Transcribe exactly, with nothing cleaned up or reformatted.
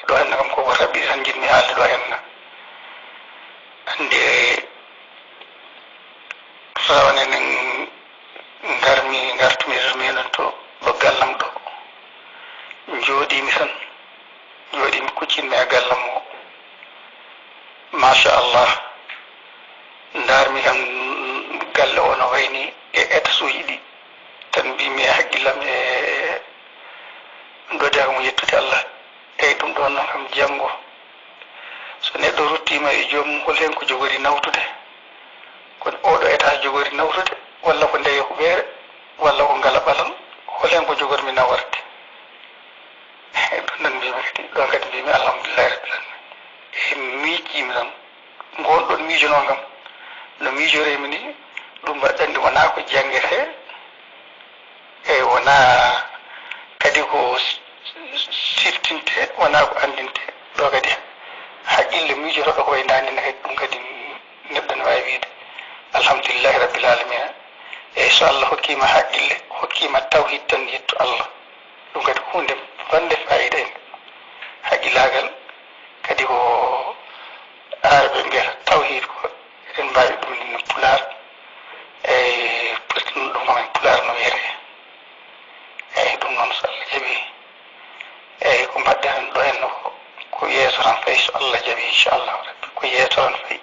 Ɗo henna kam koko raɓɓiɗi tan njiɗmi haalde ɗo henna. Hannde rawane nen ngarmi, ngartumi to meɗen to, ɗo gallam ɗo. Njooɗimi tan, njooɗimi kuccinmi e gallam o. Machallah. Ndarmi kam galle o no wayni e étageuji ɗi. Tan mbimi e haqqillam e ɗo de mo yettude Allah. Eyyi, ɗum ɗon noon kam janngo, so neɗɗo ruttiima e joomum, hol heen ko jogori nawtude? Ko oɗo étage jogori nawtude, walla ko ndeya huɓeere, walla ko ngala ɓalal? Hol heen ko jogormi nawarde? Ɗum noon mbimi kadi, ɗon kadi mbimi alhamdulillahi rabbil alamin. E miijimi tan, ngon ɗon miijo noon kam, no miijoremi ni, ɗum mbaɗɗandi wonaa ko janngete, e wonaa kadi ko siftinte, wonaa ko anndinte. Ɗo kadi haqqille miijotoɗo ko wayi ndani ne kadi, ɗum kadi neɗɗo ne waawi wiide alhamdulillahi rabbil alamina. Eyyi, so Allah hokkima haqqille, hokkima tawhid, tan yettu Allah. Ɗum kadi ko huunde wonde fayida en. Haqqillaagal kadi ko, Arabe mbiyata tawhid, ko eɗen mbaawi ɗum no pulaar. Eyyi, firti ɗum kam en pulaar no wiyete. Eyyi, ɗum noon so Allah jaɓi, eyyi, ko mbaɗɗen ɗo henna ko, ko yeeso tan fayi, so Allah jaɓi, inchallahu rabbi, ko yeeso tan fayi.